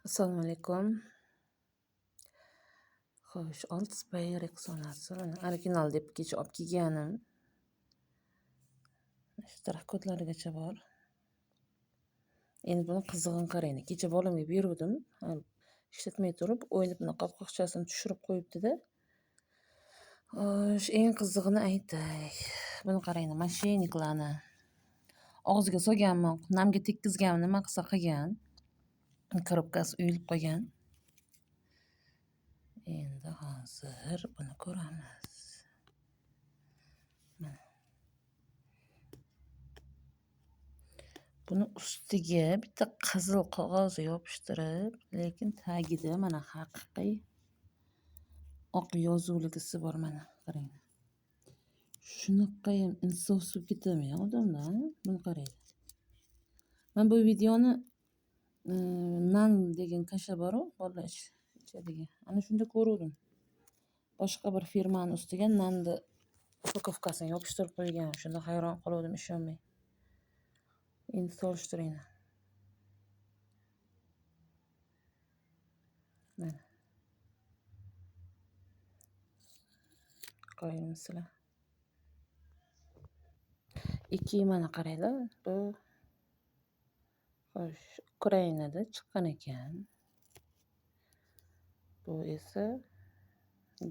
Assalomu alaykum. Xo'sh, Old Spy Rexonasi mana original deb kecha olib kelganim. Shtrix kodlarigacha bor. Endi buni qizig'ini qarang. Kecha bolamga beruvdim. Ishlatmay turib, o'ynab buni qopqoqchasini tushirib qo'yibdi-da. Xo'sh, eng qizig'ini aytay. Buni qarang, moshenniklarni og'ziga solganmi, namga tekkizganmi, nima qilsa qilgan. Korobkasi uyilib qolgan. Endi hozir buni ko'ramiz. Mana. Buni ustiga bitta qizil qog'oz yopishtirib, lekin tagida mana haqiqiy oq yozuvligisi bor mana, qarang. Shunaqayam insofsiz bo'lib ketadimi odamlar? Buni qarang. Men bu videoni nan degan kasha bor-u, bolalar ichadigan. Ana shunda ko'ruvdim. Boshqa bir firmani ustiga nanni upakovkasini yopishtirib qo'ygan. Shunda hayron qoluvdim, ishonmay. Endi solishtiring. Mana. Qoyilmisizlar? Ikki mana qaranglar, bu xo'sh, Ukrainada chiqqan ekan. Bu esa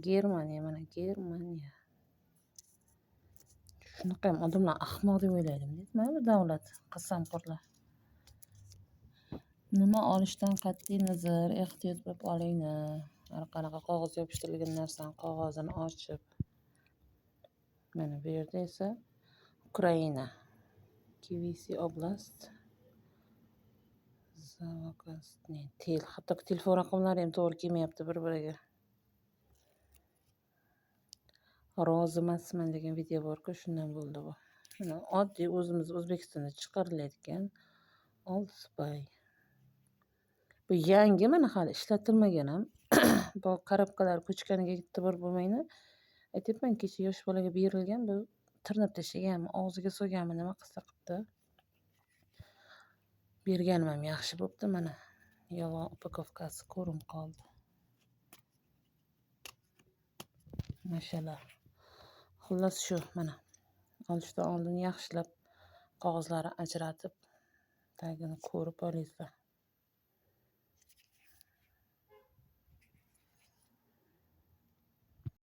Germaniya, mana Germaniya. Shunaqa ham odamlar ahmoq deb o'ylaydimi? Mana bu davlat qasamxo'rlar. Nima olishdan qat'iy nazar ehtiyot bo'lib olinglar. Har qanaqa qog'oz yopishtirilgan narsani qog'ozini ochib. Mana bu yerda esa Ukraina. KVC oblast. Zavokastni tel. Hattoki telefon raqamlari ham to'g'ri kelmayapti bir-biriga. Rozimasman degan video bor-ku, shundan bo'ldi bu. Shuni oddiy o'zimiz O'zbekistonda chiqarilayotgan Old Spy. Bu yangi mana hali ishlatilmagan ham. Bu korobkalar ko'chganiga e'tibor bo'lmanglar. Aytyapman, kecha yosh bolaga berilgan, bu tirnab tashlaganmi, og'ziga solganmi, nima qilsa qilibdi. Berganim ham yaxshi bo'pti, mana yolg'on upakovkasi ko'rinib qoldi. Mashallah. Xullas shu mana olishdan oldin yaxshilab qog'ozlarni ajratib, tagini ko'rib olingizlar.